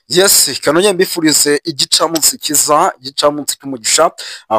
Yes, kanongere mbifurize igicamunsi cyiza, igicamunsi cy'umugisha.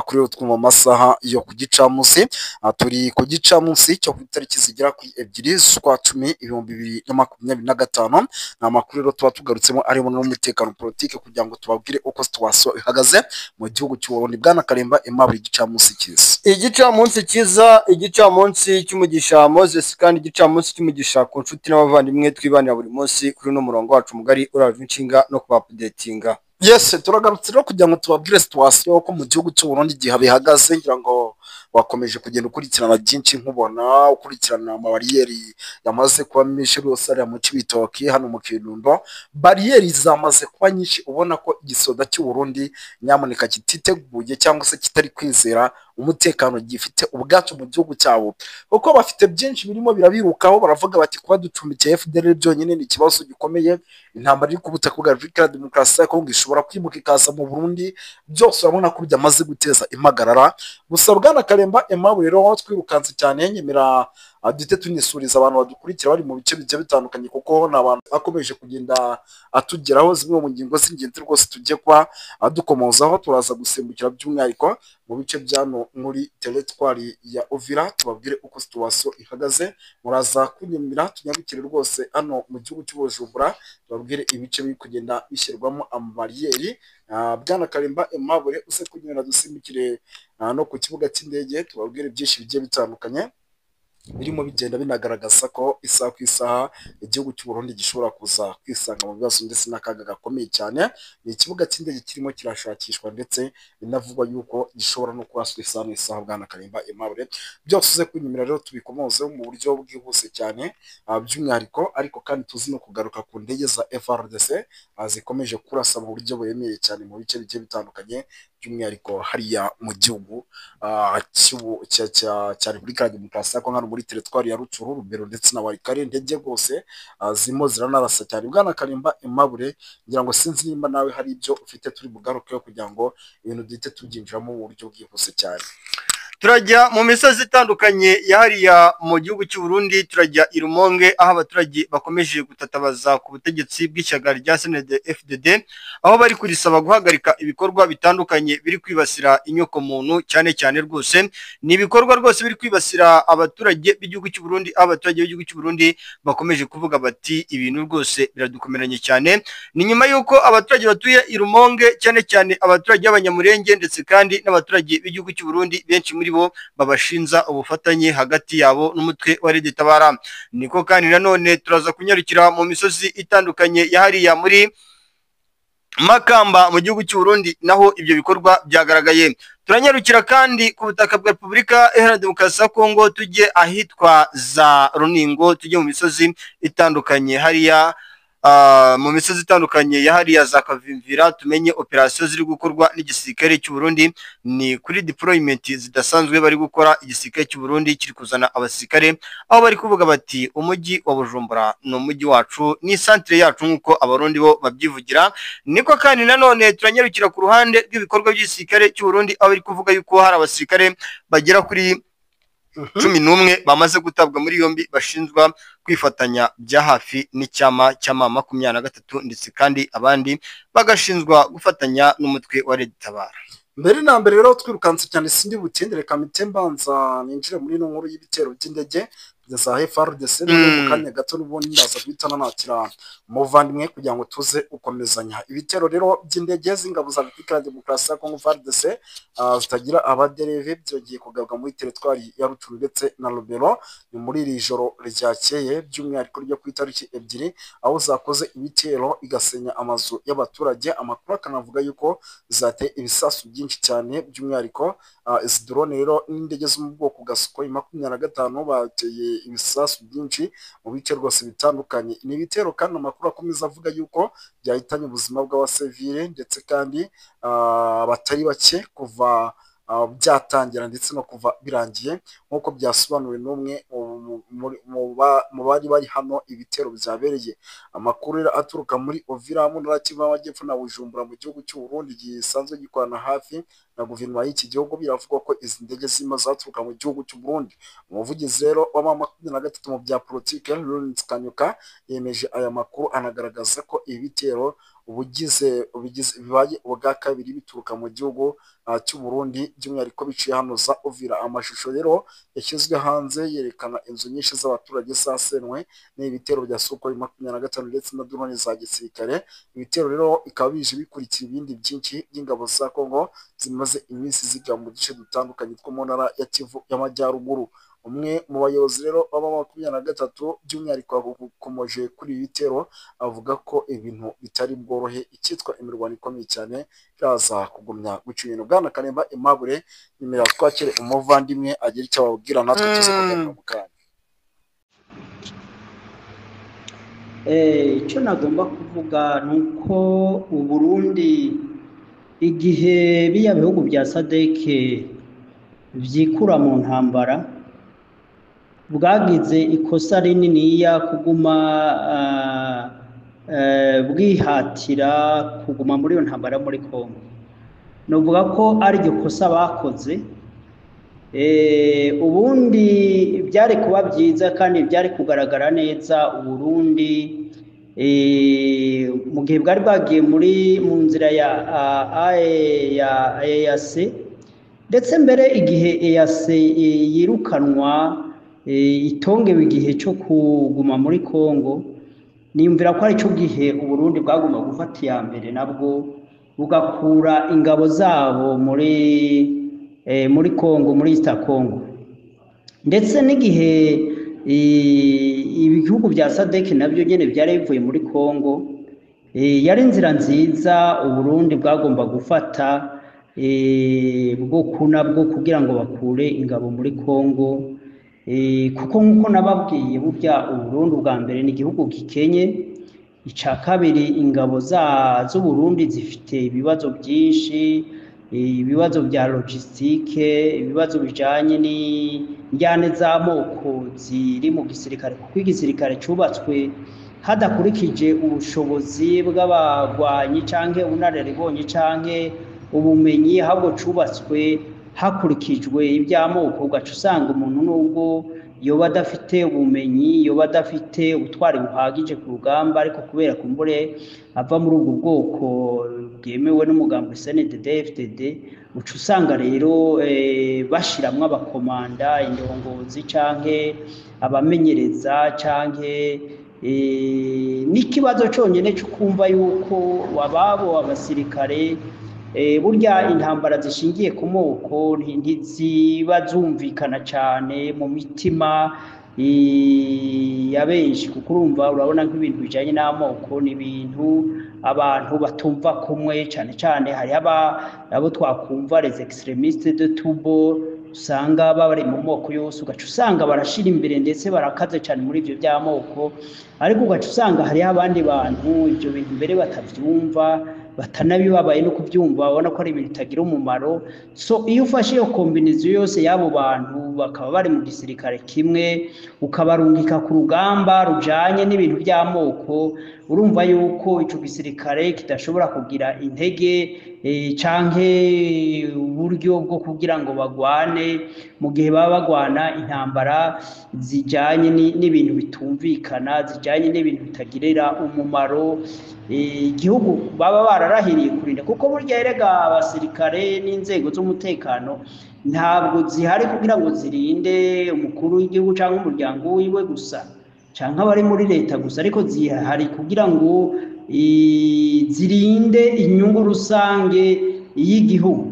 Kuri twumva amasaha yo ku gicamunsi. Turi ku gicamunsi cyo ku itariki zigera kuri 2 z'ukwa 10 2025. Ni amakuru rero tuba tugarutsemo arimo n'umutekano, politike, kugira ngo tubabwire uko situation ihagaze mu gihugu cy'u Burundi. Bwana Karimba Aimable, igicamunsi cyiza. Igicamunsi cyiza, igicamunsi cy'umugisha Moses, kandi igicamunsi cy'umugisha ku nshuti n'abavandimwe twibanira buri munsi kuri uno murongo wacu mugari urajwe inshinga no kubaupdatinga. Yes, turagarutse rero kugira ngo tubabwire situation ko mu gihugu cy'u Burundi igihe bihagaze. Ngira ngo wakomeje kugenda ukurikirana byinshi, nkubona ukurikirana amabariyeri yamaze kuba menshi rwose ariya mu Cibitoki, hano mu Kirundo bariyeri zamaze kuba nyinshi. Ubona ko igisoda cy'u Burundi nyamuneka kititeguye cyangwa se kitari kwizera umutekano gifite ubwacu mu gihugu cyabo, kuko bafite byinshi birimo birabirukaho. Baravuga bati kuba ducumbikiye FDLR byonyine ni ikibazo gikomeye. Intambara iri ku butaka bwa Repubulika ya Demokarasi ya Kongo ishobora kwimuka ikaza mu Burundi. Byose urabona ko byamaze guteza impagarara. Gusa Bwana Karemba Aimable, rero twirukanse cyane, nyemera duhite tunisuriza abantu badukurikira bari mu bice bigiye bitandukanye, kuko ni abantu akomeje kugenda atugeraho zimwe mu ngingo z'ingenzi rwose tugiye kuba dukomozaho. Turaza gusimbukira by'umwihariko mu bice byano muri teritwari ya Uvira, tubabwire uko situation ihagaze. Muraza kunyumira tunyarukire rwose hano mu gihugu cy'u Bujumbura, tubabwire ibice biri kugenda bishyirwamo amabariyeri. Bwana Karimba Aimable, use kunyura dusimbukire no ku kibuga cy'indege, tubabwire byinshi bigiye bitandukanye birimo bigenda binagaragaza ko isaha ku isaha igihugu cy'u Burundi gishobora kuza kwisanga mu bibazo ndetse n'akaga gakomeye cyane. Ni ikibuga cy'indege kirimo kirashakishwa, ndetse binavugwa yuko gishobora no kuraswa isaha n'isaha. Bwana Karimba Aimable, byose uze kunyumira rero tubikomozeho mu buryo bwihuse cyane, by'umwihariko ariko kandi tuzi no kugaruka ku ndege za FARDC zikomeje kurasa mu buryo buremereye cyane mu bice bigiye bitandukanye, by'umwihariko hariya mu gihugu cya Repubulika ya Demokarasi ya Kongo, hano muri teritwari ya Rutshuru, Rubero ndetse na Walikale. Indege rwose zirimo ziranarasa cyane. Bwana Karimba Aimable, ngira ngo sinzi nimba nawe hari ibyo ufite turi bugarukeho kugira ngo ibintu duhite tubyinjiramo mu buryo bwihuse cyane. Turajya mu misozi itandukanye ya hariya mu gihugu cy'u Burundi, turajya i Rumonge aho abaturage bakomeje gutatabaza ku butegetsi bw'ishyaka rya CNDD FDD, aho bari kurisaba guhagarika ibikorwa bitandukanye biri kwibasira inyoko muntu, cyane cyane rwose ni ibikorwa rwose biri kwibasira abaturage b'igihugu cy'u Burundi, aho abaturage b'igihugu cy'u Burundi bakomeje kuvuga bati ibintu rwose biradukomeranye cyane. Ni nyuma y'uko abaturage batuye i Rumonge, cyane cyane abaturage b'Abanyamurenge ndetse kandi n'abaturage b'igihugu cy'u Burundi, benshi muri bo babashinza ubufatanye hagati yabo n'umutwe wa Red Tabara. Niko kandi nanone turaza kunyarukira mu misozi itandukanye ya hariya muri Makamba mu gihugu cy'u Burundi, naho ibyo bikorwa byagaragaye. Turanyarukira kandi ku butaka bwa Repubulika Iharanira Demokarasi ya Kongo, tujye ahitwa za Runingo, tujye mu misozi itandukanye hariya mu misozi itandukanye ya hariya za Kavimvira, tumenye operasiyo ziri gukorwa n'igisirikare cy'u Burundi. Ni kuri deployment zidasanzwe bari gukora, igisirikare cy'u Burundi kiri kuzana abasirikare, aho bari kuvuga bati umujyi wa Bujumbura ni umujyi wacu, ni centre yacu, nk'uko Abarundi bo babyivugira. Niko kandi nanone turanyarukira ku ruhande rw'ibikorwa by'igisirikare cy'u Burundi, aho bari kuvuga yuko hari abasirikare bagera kuri 11 bamaze gutabwa muri yombi bashinjwa kwifatanya bya hafi n'icyama cya M23, ndetse kandi abandi bagashinjwa gufatanya n'umutwe wa Red Tabara. Mbere na mbere rero twirukanse cyane, sindi butinde, reka mpite mbanza ninjire muri ino nkuru y'ibitero by'indege za FARDC. Mu kanya gato n'ubundi ndaza guhita nanakira umuvandimwe kugira ngo tuze gukomezanya. Ibitero rero by'indege z'ingabo za Repubulika ya Demokarasi ya Kongo FARDC zitagira abadereve byongeye kugaruka muri teritwari ya Rutshuru ndetse na Rubero. Ni muri iri joro ryakeye, by'umwihariko ryo ku itariki 2, aho zakoze ibitero igasenya amazu y'abaturage. Amakuru akanavuga yuko zateye ibisasu byinshi cyane, by'umwihariko izi drone rero n'indege zo mu bwoko bwa Sukhoi 25 bateye ibisasu byinshi mu bice rwose bitandukanye. Ni ibitero kandi amakuru akomeza avuga yuko byahitanye ubuzima bw'abasivile ndetse kandi batari bake kuva byatangira ndetse no kuva birangiye, nk'uko byasobanuwe n'umwe mu bari bari hano ibitero byabereye. Amakuru aturuka muri Uvira mu ntara Kivu y'Amajyepfo na Bujumbura mu gihugu cy'u Burundi gisanzwe gikorana hafi na guverinoma y'iki gihugu, biravugwa ko izi ndege zirimo zaturuka mu gihugu cy'u Burundi. Umuvugizi rero wa M23 mu bya politike, Lawrence Kanyuka, yemeje aya makuru, anagaragaza ko ibi bitero Ubugize bibaye ubwa kabiri bituruka mu gihugu cy'u Burundi, by'umwihariko biciye hano za Uvira. Amashusho rero yashyizwe hanze yerekana inzu nyinshi z'abaturage zasenwe n'ibitero bya Sukhoi 25 ndetse na drone za gisirikare. Ibitero rero bikaba bije bikurikira ibindi byinshi by'ingabo za Kongo zimaze iminsi zigaba mu duce dutandukanye two mu ntara ya Kivu y'Amajyaruguru. Umwe mu bayobozi rero baba 23 by'umwihariko bakomoje kuri ibi bitero, avuga ko ibintu bitari bworohe, icyitwa imirwano ikomeye cyane iraza kugumya guca ibintu. Bwana Karemba Aimable, nimero twakire umuvandimwe agira icyo ababwira, natwe tuze kugaruka mu kanya. Icyo nagomba kuvuga ni uko Uburundi igihe biya bihugu bya SADC vyikura mu ntambara bwagize ikosa rininiya kuguma bwihatira kuguma muri iyo ntambara muri Kongo. Novuga ko ari iryo kosa bakoze. Ubundi byari kuba byiza kandi byari kugaragara neza Uburundi mu gihe bwari bwagiye muri mu nzira ya EAC, ndetse mbere igihe EAC yirukanwa itongewe igihe cyo kuguma muri Kongo, niyumvira ko ari cyo gihe Uburundi bwagomba gufata iya mbere nabwo bugakura ingabo zabo muri Kongo, muri East Congo. Ndetse n'igihe ibihugu bya SADC nabyo nyene byari bivuye muri Kongo, yari inzira nziza Uburundi bwagomba gufata bwo kunabwo kugira ngo bakure ingabo muri Kongo. Kuko nkuko nababwiye, burya Uburundi bwa mbere ni igihugu gikenye, ica kabiri ingabo z'Uburundi zifite ibibazo byinshi, ibibazo bya logistique, ibibazo bijanye n'injyane z'amoko ziri mu gisirikare, kuko igisirikare cubatswe hadakurikije ubushobozi bw'abagwanyi canke ubunararibonye canke ubumenyi, ahubwo cubatswe hakurikijwe iby'amoko. Ugaca usanga umuntu nubwo yoba adafite ubumenyi, yoba adafite ubutwari buhagije ku rugamba, ariko kubera kumbure ava muri ubwo bwoko bwemewe n'umugambi CNDD-FDD, uca usanga rero bashiramwo abakomanda, indongozi canke abamenyereza canke n'ikibazo conyene cyo kumva yuko wababo abasirikare. Burya intambara zishingiye ku moko ntiziba zumvikana cyane mu mitima ya benshi, kuko urumva urabona nk'ibintu bijanye n'amoko ni ibintu abantu batumva kumwe. Cyane cyane hari abo twakumva les extrémistes de tubo, usanga bari mu moko yose, ugaca usanga barashira imbere ndetse barakaze cyane muri ivyo by'amoko, ariko ugaca usanga hariho abandi bantu ivyo bintu mbere batavyumva, batanabibabaye no kubyumva, babona ko ari ibintu bitagira umumaro. So iyo ufashe iyo combinaison yose y'abo bantu bakaba bari mu gisirikare kimwe, ukabarungika ku rugamba rujanye n'ibintu by'amoko, urumva yuko ico gisirikare kidashobora kugira intege canke uburyo bwo kugira ngo bagwane mu gihe baba bagwana intambara zijanye n'ibintu bitumvikana, zijanye n'ibintu bitagirira umumaro igihugu baba bararahiriye kurinda. Kuko burya erega abasirikare n'inzego z'umutekano ntabwo zihari kugira ngo zirinde umukuru w'igihugu cyangwa umuryango wiwe gusa cyangwa abari muri leta gusa, ariko zihari kugira ngo zirinde inyungu rusange y'igihugu.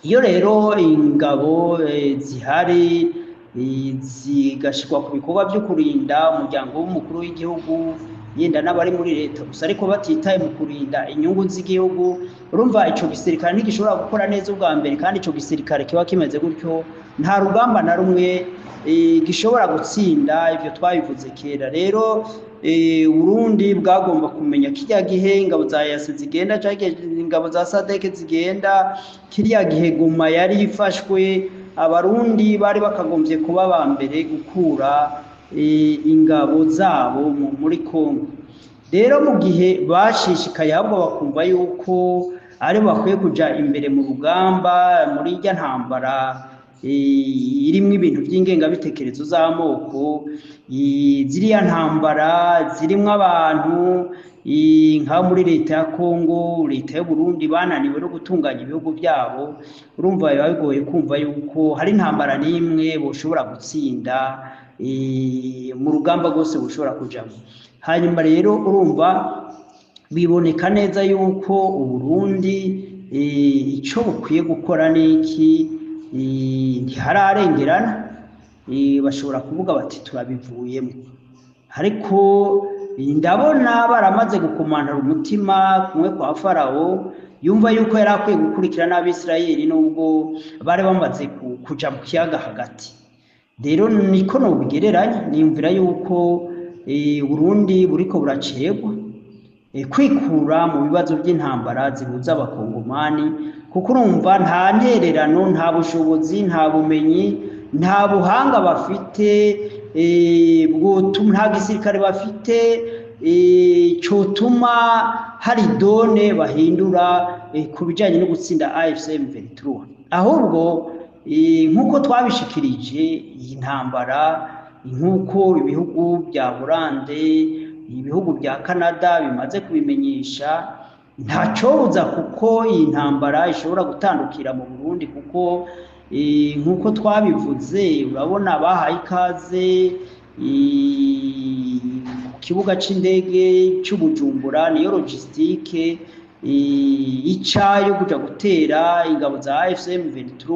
Iyo rero ingabo zihari zigashirwa ku bikorwa byo kurinda umuryango w'umukuru w'igihugu yenda n'abari muri leta gusa, ariko batitaye mu kurinda inyungu z'igihugu, urumva ico gisirikare ntigishobora gukora neza ubwa mbere. Kandi ico gisirikare kiba kimeze gutyo nta rugamba na rumwe gishobora gutsinda. Ivyo twabivuze kera. Rero Uburundi bwagomba kumenya kirya gihe ingabo za EAC zigenda canke ingabo za SADC zigenda, kirya gihe Goma yari ifashwe, Abarundi bari bakagombye kuba aba mbere gukura ingabo zabo muri Kongo. Rero mu gihe bashishikaye ahubwo bakumva yuko ari bakwiye kuja imbere mu rugamba muri irya ntambara irimwo ibintu by'ingengabitekerezo z'amoko, ziriya ntambara zirimwo abantu nka muri leta ya Kongo, leta y'u Burundi bananiwe no gutunganya ibihugu byabo, urumva biba bigoye kumva yuko hari intambara n'imwe boshobora gutsinda mu rugamba rwose bushobora kujamo. Hanyuma rero urumva biboneka neza yuko Uburundi ico bukwiye gukora niki, ntihararengerana, bashobora kuvuga bati turabivuyemo, ariko ndabona baramaze gukomantara umutima kumwe kwa Farawo, yumva yuko yari akwiye gukurikira n'Abisirayeli nubwo bari bamaze kuja mu kiyaga hagati. Rero niko nobigereranya, niyumvira yuko Burundi buriko buracegwa kwikura mu bibazo by'intambara zihuza abakongomani, kuko urumva nta ntererano, nta bushobozi, nta bumenyi, nta buhanga bafite, nta gisirikare bafite cotuma hari done bahindura ku bijanye no gutsinda AFC M23. Ahubwo nk'uko twabishikirije iyi ntambara, nk'uko ibihugu bya Holande, ibihugu bya Canada bimaze kubimenyesha, ntacobuza kuko iyi ntambara ishobora gutandukira mu Burundi, kuko nk'uko twabivuze urabona bahaye ikaze ku kibuga c'indege c'Ubujumbura, niyo logistique ica yo kuja gutera ingabo za AFC M23,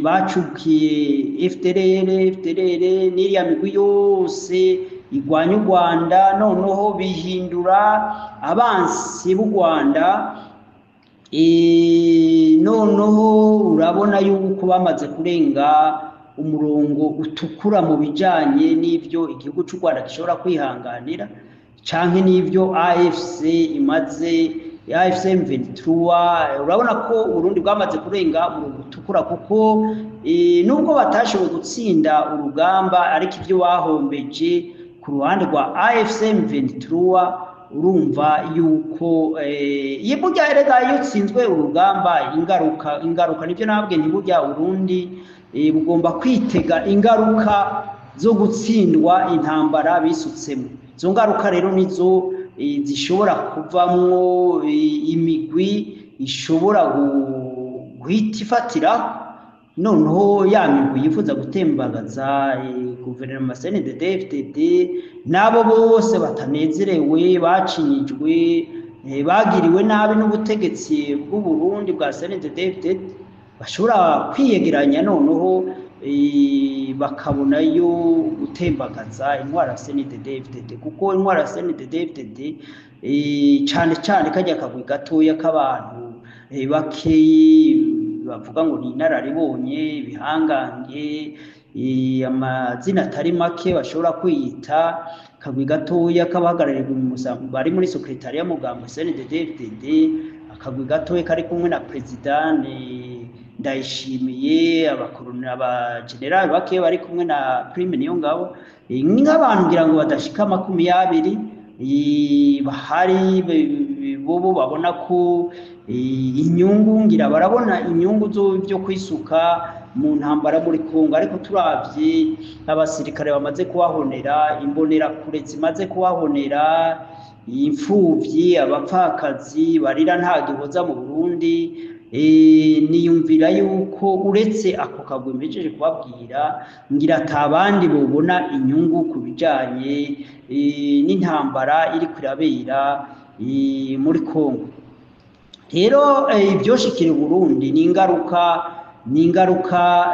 bacukiye FDLR n'iriya migwi yose igwanya u Rwanda, noneho bihindura abansi b'u Rwanda. Noneho urabona yuko bamaze kurenga umurongo utukura mu bijanye n'ivyo igihugu c'u Rwanda gishobora kwihanganira, canke n'ivyo AFC imaze, AFC M23. Urabona ko Uburundi bwamaze kurenga umurongo utukura, kuko nubwo batashoboye gutsinda urugamba, ariko ivyo bahombeje ku ruhande rwa AFC M23, urumva yuko burya erega iyo utsinzwe urugamba ingaruka nivyo nabwe ntiburya Uburundi bugomba kwitega ingaruka zo gutsindwa intambara bisutsemo. Izo ngaruka rero nizo zishobora kuvamwo imigwi ishobora guhita ifatira noneho ya migwi yifuza gutembagaza guverinoma CNDD-FDD, n'abo bose batanezerewe, bacinyijwe, bagiriwe nabi n'ubutegetsi bw'u Burundi bwa CNDD-FDD, bashobora kwiyegeranya noneho bakabonayo gutembagaza intwara CNDD-FDD, kuko intwara CNDD-FDD cane cane kajya kagwi gatoya k'abantu bakeyi bavuga ngo ni inararibonye, ibihangange, amazina atari make bashobora kwiyita, kagwi gatoya k'abahagarariye bari muri sekretariya mugambo CNDD-FDD, akagwi gatoya kari kumwe na president Ndayishimiye, abakoroni, abagenerali bake bari kumwe na Prime Niyongabo, nk'abantu ngira ngo badashika 20 bahari, bobo babona ko inyungu, ngira barabona inyungu zo kwisuka mu ntambara muri Kongo. Ariko turavye abasirikare bamaze kubahonera, imbonera kure zimaze kubahonera, imfuvyi, abapfakazi barira nta gihoza mu Burundi, niyumvira yuko uretse ako kagwi mpejeje kubabwira, ngira atabandi bobona inyungu ku bijanye n'intambara iri kwirabera muri Kongo. Rero ibyoshikira Burundi ni ingaruka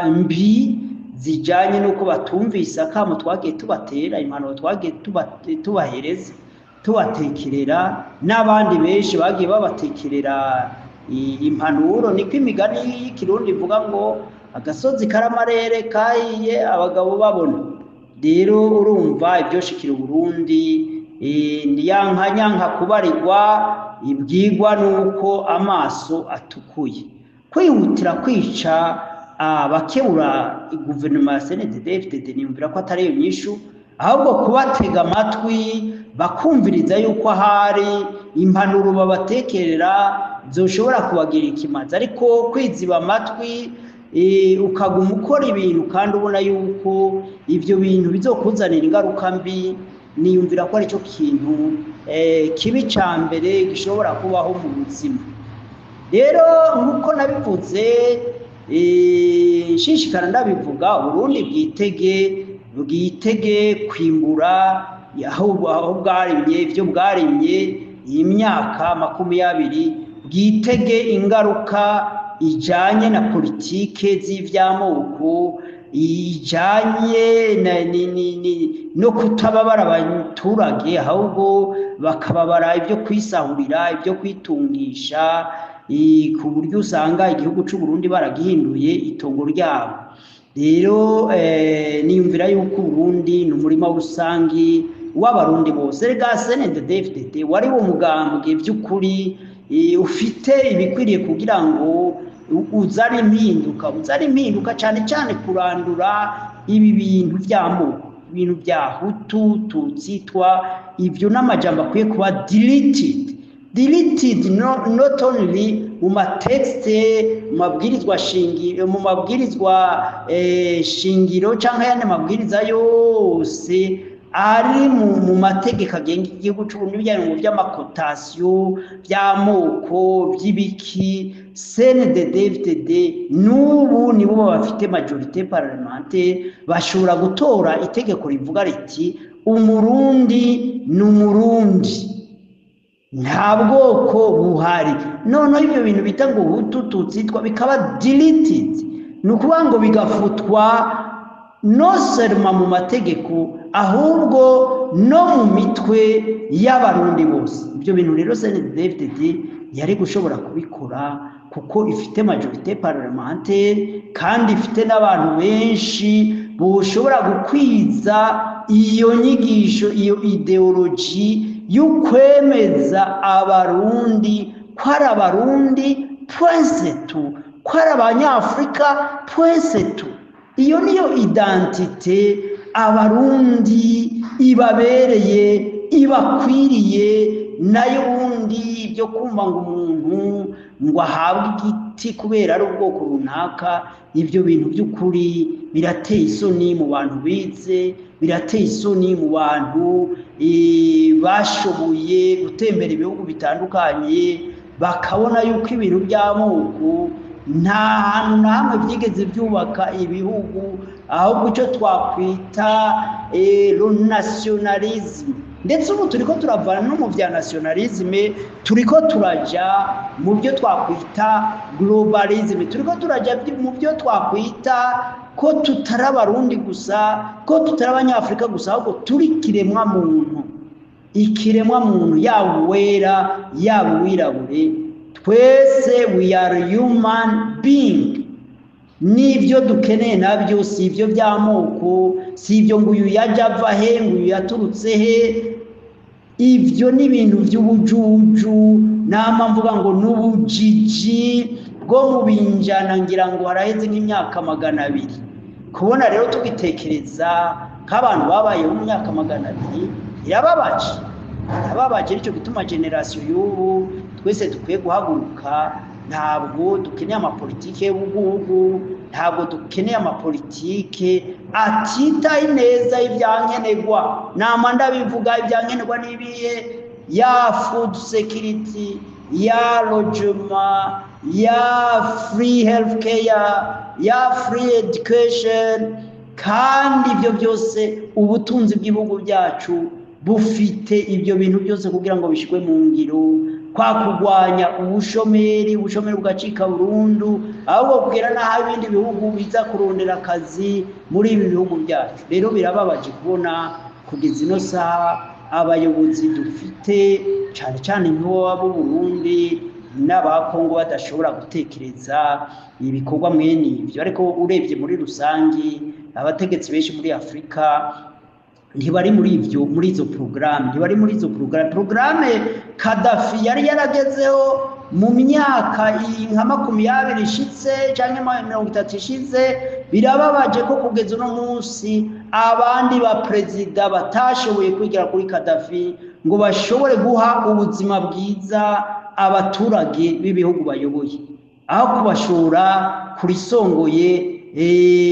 mbi zijanye nuko batumvise akamo twagiye tubatera, impanuro twagiye tubahereza, tubatekerera, n'abandi benshi bagiye babatekerera impanuro. Niko imigani y'ikirundi ivuga ngo agasozi karamarere kahiye abagabo babona. Rero urumva ibyoshikira Burundi ni yanka nyanka kubarirwa, ibwirwa nuko amaso atukuye. Kwihutira kwica abakebura guverinoma ya CNDD-FDD niyumvira ko atari yo nyishu, ahubwo kubatega amatwi bakumviriza yuko ahari impanuro babatekerera zoshobora kubagira ikimazi. Ariko kwiziba amatwi ukaguma ukora ibintu kandi ubona yuko ivyo bintu bizokuzanira ingaruka mbi, niyumvira ko aricyo kintu kibi ca mbere gishobora kubaho mu buzima. Rero nk'uko nabivuze, nshishikara ndabivuga, Uburundi bwitege kwimbura aho bwarimye ibyo bwarimye iyi myaka 20, bwitege ingaruka ijanye na politike z'ivy'amoko, ijanye no kutababara abaturage, ahubwo bakababara ibyo kwisahurira, ibyo kwitungisha, ku buryo usanga igihugu c'u Burundi baragihinduye itongo ryabo. Rero niyumvira yuko Uburundi ni umurima rusangi w'abarundi bose. Rega CNDD-FDD wari wo mugambwe by'ukuri ufite ibikwiriye kugira ngo uzane impinduka, cyane cyane kurandura ibi bintu by'amoko, ibintu bya Hutu, Tutsi, Twa. Ibyo n'amajambo akwiye kuba deleted, not only mu matexte, mu mabwirizwa shingiro, mu mabwirizwa shingiro canke ayandi mabwiriza yose ari mu mategeko agenga igihugu c'Uburundi, bijyanye ngo vy'amakotasiyo, vy'amoko, vy'ibiki. CNDD-FDD n'ubu nibo bafite majorité parlementaire, bashobora gutora itegeko rivuga riti Umurundi ni Umurundi, nta bwoko buhari. Noneho ibyo bintu bita ngo Hutu, Tutsi, Twa bikaba deleted, ni ukuvuga ngo bigafutwa non seulement mu mategeko, ahubwo no mu mitwe y'abarundi bose. Ibyo bintu rero CNDD-FDD yari gushobora kubikora kuko ifite majorité parlementaire, kandi ifite n'abantu benshi boshobora gukwiza iyo nyigisho, iyo idéologie y'ukwemeza abarundi ko ari abarundi point c'est tout, ko ari abanyafurika point c'est tout. Iyo niyo identité abarundi ibabereye, ibakwiriye. Nayo ubundi ibyo kumva ngo umuntu ngo ahabwe igiti kubera ari ubwoko runaka, ibyo bintu by'ukuri birateye isoni mu bantu bize, birateye isoni mu bantu bashoboye gutembera ibihugu bitandukanye, bakabona yuko ibintu by'amoko nta hantu na hamwe byigeze byubaka ibihugu, ahubwo icyo twakwita nationalisme. Ndetse ubu turiko turavana no mu bya nationalisme, turiko turaja mu byo twakwita globalisme, turiko turaja mu byo twakwita ko tutari abarundi gusa, ko tutari abanyafurika gusa, ahubwo turi ikiremwa muntu, ikiremwa muntu, yaba uwera yaba uwirabure, twese we are human being. N'ibyo dukeneye nabyo si ibyo by'amoko, si ibyo ngo uyu yajya ava he, ngo uyu yaturutse he. Ibyo ni ibintu by'ubujuju, nama mvuga ngo n'ubujiji bwo mu binjana, ngira ngo haraheze nk'imyaka 200. Kubona rero tugitekereza nk'abantu babayeho mu myaka 200 birababaje, birababaje. Nicyo gituma génération y'ubu twese dukwiye guhaguruka. Ntabwo dukeneye amapolitike y'ubugugu, ntabwo dukeneye amapolitike atitaye neza ibyankenerwa. Nama ndabivuga, ibyankenerwa n'ibihe? Ya food security, ya logement, ya free health care, ya free education. Kandi ibyo byose, ubutunzi bw'ibihugu byacu bufite ibyo bintu byose kugira ngo bishyirwe mu ngiro, kwa kurwanya ubushomeri, ubushomeri bugacika burundu, ahubwo kugera n'aho ibindi bihugu biza kurondera akazi muri ibi bihugu byacu. Rero birababaje kubona kugeza ino saha abayobozi dufite, cyane cyane nk'uwo Burundi n'abakongo, badashobora gutekereza ibikorwa mwene ibyo. Ariko urebye muri rusange, abategetsi benshi muri Afurika ntibari muri ibyo, muri izo porogaramu, ntibari muri izo porogaramu. Porogaramu Kadafi yari yaragezeho mu myaka nka 20 ishitse cyangwa 30 ishize, birababaje ko kugeza uno munsi abandi ba perezida batashoboye kwigira kuri Kadafi ngo bashobore guha ubuzima bwiza abaturage b'ibihugu bayoboye, aho kubashora kurisongoye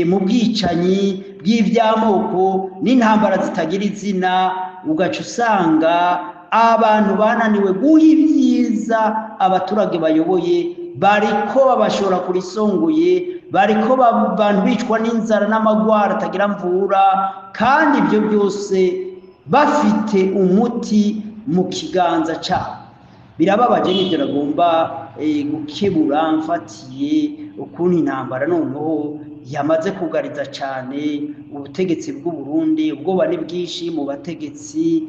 mu bwicanyi bw'iby'amoko n'intambara zitagira izina, ugaca usanga Abantu bananiwe guha ibyiza abaturage bayoboye, bariko babashora kurisongoye, bariko abantu bicwa n'inzara n'amagwara atagira mvura, kandi ibyo byose bafite umuti mu kiganza cyabo. Birababaje, n'ibyo nagomba gukebura mfatiye ukuntu intambara noneho yamaze kugariza cyane ubutegetsi bw'u Burundi. Ubwoba ni bwinshi mu bategetsi,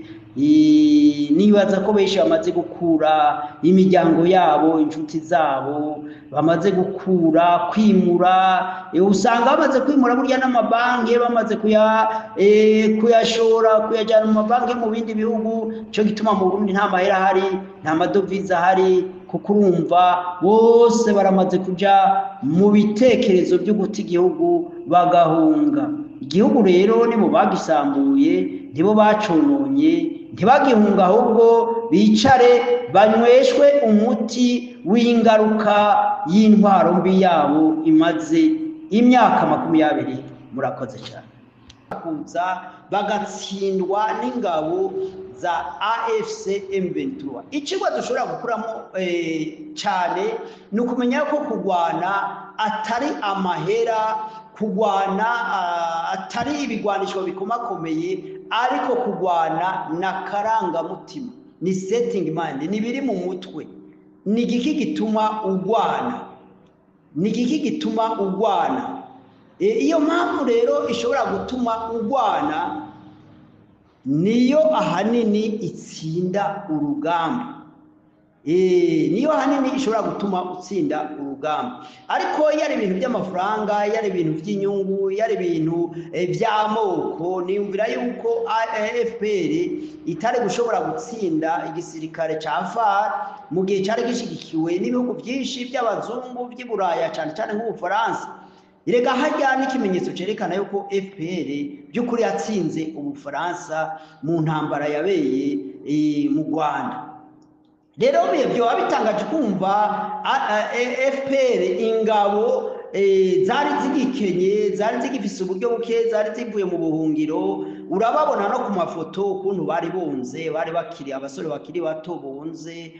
nibaza ko benshi bamaze gukura imiryango yabo, inshuti zabo bamaze gukura, kwimura, usanga bamaze kwimura burya n'amabanki bamaze kuyashora, kuyajyana mu mabanki mu bindi bihugu. Cyo gituma mu Burundi nta mahera ahari, nta madovize ahari, kuko urumva bose baramaze kuja mu bitekerezo byo guta igihugu bagahunga igihugu. Rero nibo bagisambuye, nibo bacononye, ntibagihunga, ahubwo bicare banyweshwe umuti w'ingaruka y'intwaro mbi yabo imaze imyaka 20. Murakoze cyane. Kuza bagatsindwa n'ingabo za AFC M23. Icigwa dushobora gukuramo cyane ni ukumenya ko kurwana atari amahera, kurwana atari ibigwanisho bikomakomeye, ariko kurwana na karangamutima, ni setting mind, ni biri mu mutwe. Ni igiki gituma urwana? Ni igiki gituma urwana? Iyo mpamvu rero ishobora gutuma urwana niyo ahanini itsinda urugamba, niyo ahanini ishobora gutuma utsinda urugamba. Ariko iyo ari ibintu by'amafaranga, iyo ari ibintu by'inyungu, iyo ari ibintu by'amoko, niyumvira yuko FPR itari gushobora gutsinda igisirikare ca FAR mu gihe cyari gishyigikiwe n'ibihugu byinshi by'abazungu by'i Buraya, cyane cyane nk'Ubufaransa. Erega hajya n'ikimenyetso cyerekana yuko FPR by'ukuri yatsinze Ubufaransa mu ntambara yabeye mu Rwanda. Rero byoba bitangaje kumva FPR, ingabo zari zigikenye, zari zigifise uburyo buke, zari zivuye mu buhungiro. Urababona no ku mafoto ukuntu bari bonze, bari bakiri abasore bakiri bato bonze,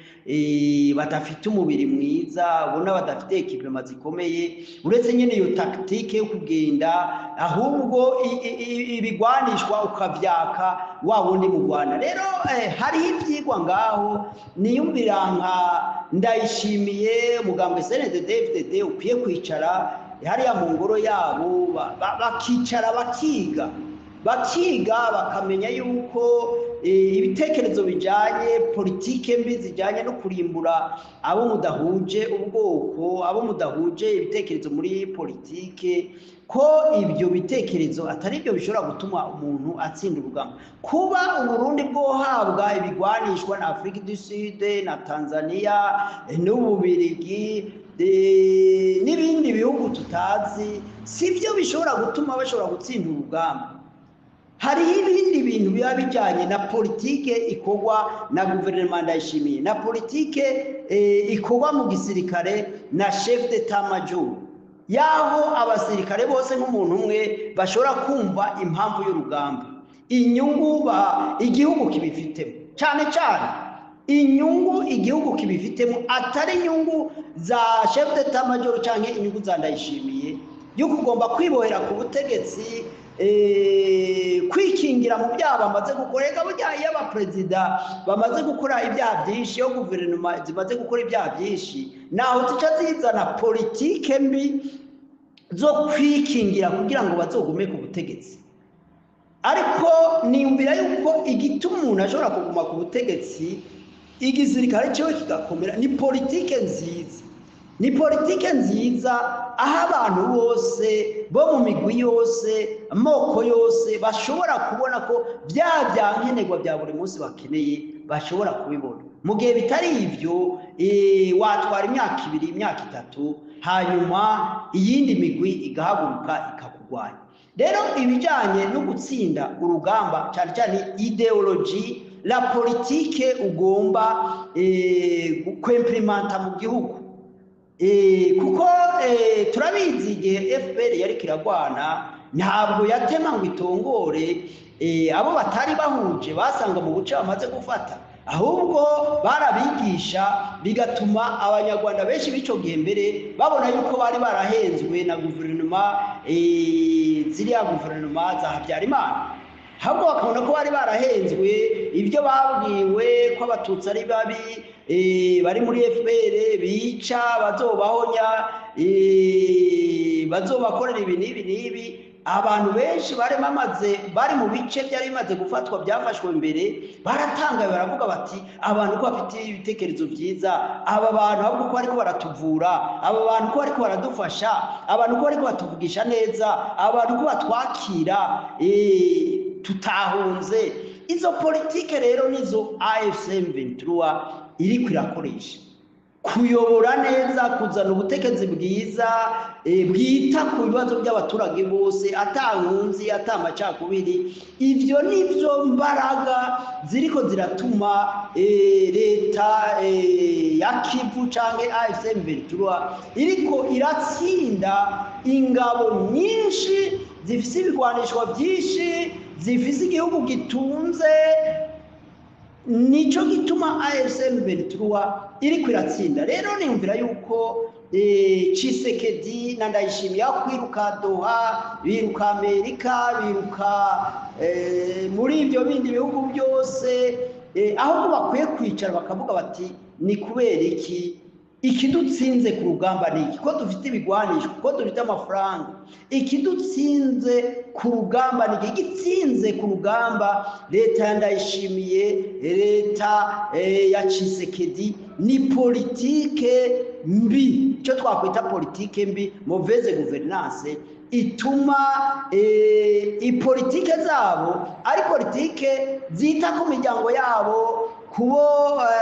badafite umubiri mwiza, ubona badafite équipement zikomeye, uretse nyine iyo tactique yo kugenda ahubwo ibigwanishwa ukavyaka wa wundi mu Rwanda. Rero hariho ivyigwa ngaho niyumvira nka Ndayishimiye, umugambwe CNDD-FDD ukwiye kwicara hariya mu ngoro yabo, bakicara bakiga, bakamenya yuko ibitekerezo bijanye politike mbi zijanye no kurimbura abo mudahuje ubwoko, abo mudahuje ibitekerezo muri politike, ko ibyo bitekerezo atari byo bishobora gutuma umuntu atsinda urugamba. Kuba Uburundi bwohabwa ibigwanishwa na Afrique du Sud na Tanzania n'Ububirigi n'ibindi bihugu tutazi, si byo bishobora gutuma bashobora gutsinda urugamba. Hariho ibindi bintu biba bijyanye na politike ikorwa na guverinoma Ndayishimiye, na politike ikorwa mu gisirikare na chef d'état major, yaho abasirikare bose nk'umuntu umwe bashobora kumva impamvu y'urugamba, inyungu igihugu kibifitemo, cyane cyane inyungu igihugu kibifitemo, atari inyungu za chef d'état major cyangwa inyungu za Ndayishimiye yo kugomba kwibohera ku butegetsi, kwikingira mu byaha bamaze gukora. Ega burya iyo abaperezida bamaze gukora ibyaha byinshi, iyo guverinoma zimaze gukora ibyaha byinshi, naho zica zizana politike mbi zo kwikingira kugira ngo bazogume ku butegetsi. Ariko niyumvira yuko igituma umuntu ashobora kuguma ku butegetsi, igisirikare cyiwe kigakomera, ni politike nziza, ni politike nziza aho abantu bose bo mu migwi yose, amoko yose, bashobora kubona ko bya byankenerwa bya buri munsi bakeneye bashobora kubibona. Mu gihe bitari ibyo, watwara imyaka 2, imyaka 3, hanyuma iyindi migwi igahaguruka ikakugwanya. Rero ibijyanye no gutsinda urugamba, cyane cyane idéologie, la politique ugomba kw'implémenta mu gihugu, kuko turabizi igihe FPR yari kiragwana, ntabwo yatema ngo itongore abo batari bahuje basanga mu buce bamaze gufata. Ahubwo barabigisha, bigatuma Abanyarwanda benshi b'ico gihe mbere babona yuko bari barahenzwe na guverinoma, ziriya guverinoma za Habyarimana. Ahubwo bakabona ko bari barahenzwe, ibyo babwiwe ko Abatutsi ari babi, bari muri FPR, bica, bazobahonya, bazobakorera ibi n'ibi n'ibi. Abantu benshi bari bamaze, bari mu bice byari bimaze gufatwa, byafashwe mbere, baratangaye, baravuga bati: "Abantu ko bafite ibitekerezo byiza, aba bantu ahubwo ko bariko baratuvura, aba bantu ko bariko baradufasha, abantu ko bariko batuvugisha neza, abantu ko batwakira, tutahunze." Izo politike rero nizo AFC M23 iriko irakoresha: kuyobora neza, kuzana ubutegetsi bwiza, bwita ku bibazo by'abaturage bose, ata nkunzi, ata amacakubiri. Ivyo nivyo mbaraga ziriko ziratuma leta ya Kivu canke AFC M23 iriko iratsinda ingabo nyinshi zifise ibigwanishwa byinshi, zifise igihugu gitunze. Nico gituma AFC M23 iriko iratsinda. Rero niyumvira yuko Tshisekedi na Ndayishimiye, aho kwiruka Doha, biruka Amerika, biruka muri ibyo bindi bihugu byose, ahubwo bakwiye kwicara bakavuga bati: "Ni kubera iki ikidutsinze ku rugamba ni iki? Ko dufite ibigwanisho, ko dufite amafaranga, ikidutsinze ku rugamba ni iki?" Igitsinze ku rugamba leta ya Ndayishimiye, leta ya Tshisekedi, ni politike mbi, icyo twakwita politike mbi, mauvaise gouvernance, ituma ipolitike zabo ari politike zita ku miryango yabo, kubo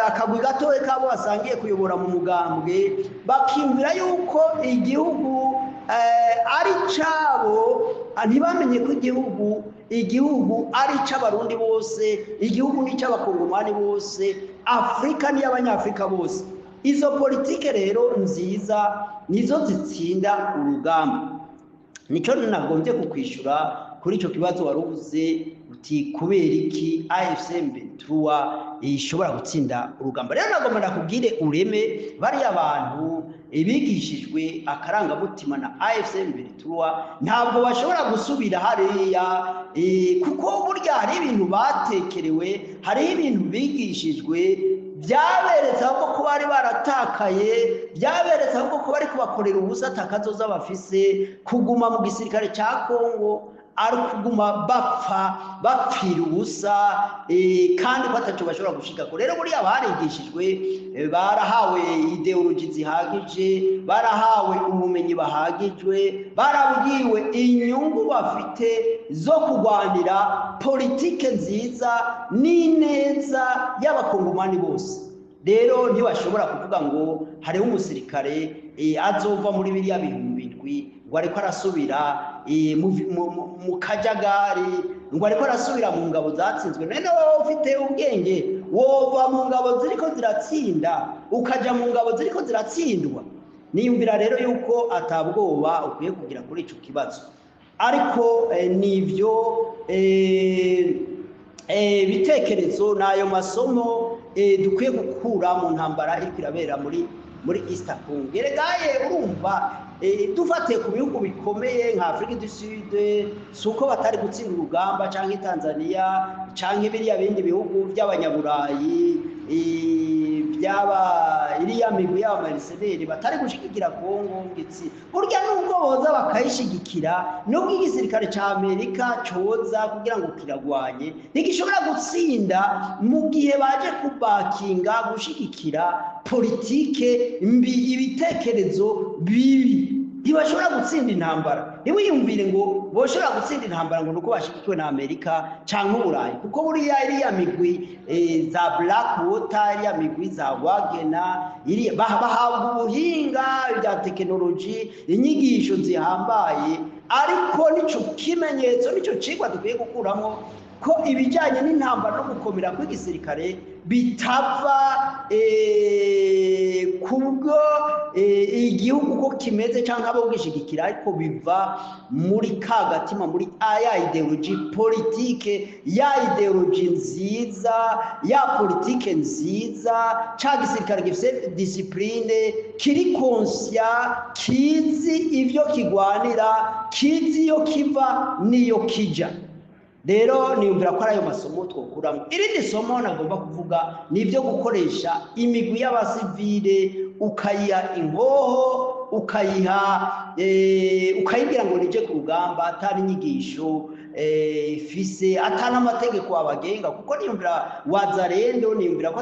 akagwi gatoya kabo basangiye kuyobora mu mugambwe, bakiyumvira yuko igihugu ari cabo. Ntibamenye ko igihugu ari ic'Abarundi bose, igihugu ni ic'Abakongomani bose, Afurika ni iy'Abanyafurika bose. Izo politike rero nziza nizo zitsinda urugamba. Nicyo nagombye kukwishyura kuri icyo kibazo wari uvuze uti: "Kubera iki AFC M23 ishobora gutsinda urugamba?" Rero nagomba ndakubwire ureme, bariya bantu bigishijwe akarangamutima na AFC M23 ntabwo bashobora gusubira hariya, kuko burya hari ibintu batekerewe, hariho ibintu bigishijwe byaberetse ahubwo ko bari baratakaye, byaberetse ahubwo ko bari kubakorera ubusa, atakazoza bafise. Kuguma mu gisirikare cya Kongo ari ukuguma bapfa, bapfira ubusa, kandi ko ataco bashobora gushikako. Rero buriya barigishijwe, barahawe idéologie zihagije, barahawe ubumenyi bahagijwe, barabwiwe inyungu bafite zo kurwanira politike nziza n'ineza y'Abakongomani bose. Rero ntibashobora kuvuga ngo hariho umusirikare azova muri biriya 7000 ngo ariko arasubira mu kajagari, ngo ariko arasubira mu ngabo zatsinzwe. None wowe ufite ubwenge wova mu ngabo ziriko ziratsinda ukaja mu ngabo ziriko ziratsindwa? Niyumvira rero yuko atabwoba ukwiye kugira kuri ico kibazo. Ariko nivyo bitekerezo n'ayo masomo dukwiye gukura mu ntambara iriko irabera muri East Congo. Eregaye urumva, dufatiye ku bihugu bikomeye nka Afrique du Sud, si uko batari gutsinda urugamba, canke Tanzania, canke biriya bindi bihugu by'Abanyaburayi, byaba iriya migwi y'abamercenaires batari gushigikira Kongo ngitsi. Burya nubwo boza bakayishigikira, nubwo igisirikare ca Amerika coza kugira ngo kiragwanye, ntigishobora gutsinda mu gihe baje kubakinga, gushigikira politike mbi, ibitekerezo bibi. Ntibashobora gutsinda intambara. Ntiwiyumvire ngo boshobora gutsinda intambara ngo nuko bashigikiwe na Amerika canke Uburayi, kuko buriya iriya migwi za Black Water, iriya migwi za Wagner, iriya bahabwa ubuhinga bya tekinoloji, inyigisho zihambaye. Ariko nico kimenyetso, nico cigwa dukwiye gukuramo, ko ibijyanye n'intambara no gukomera kw'igisirikare bitava kubwo Igihugu uko kimeze cyangwa abo gishigikira, ariko biva muri ka gatima, muri ya idéologie politique, ya idéologie nziza, ya politike nziza, ca gisirikare gifise discipline, kiri conscient, kizi ivyo kigwanira, kizi iyo kiva n'iyo kija. Rero niyumvira ko ari ayo masomo twokuramo. Irindi somo nagomba kuvuga ni ibyo gukoresha imigwi y'abasivile, ukayiha inkoho, ukayiha ukayibwira ngo nije ku rugamba atari inyigisho ifise, atari amategeko abagenga, kuko niyumvira Wazalendo, niyumvira ko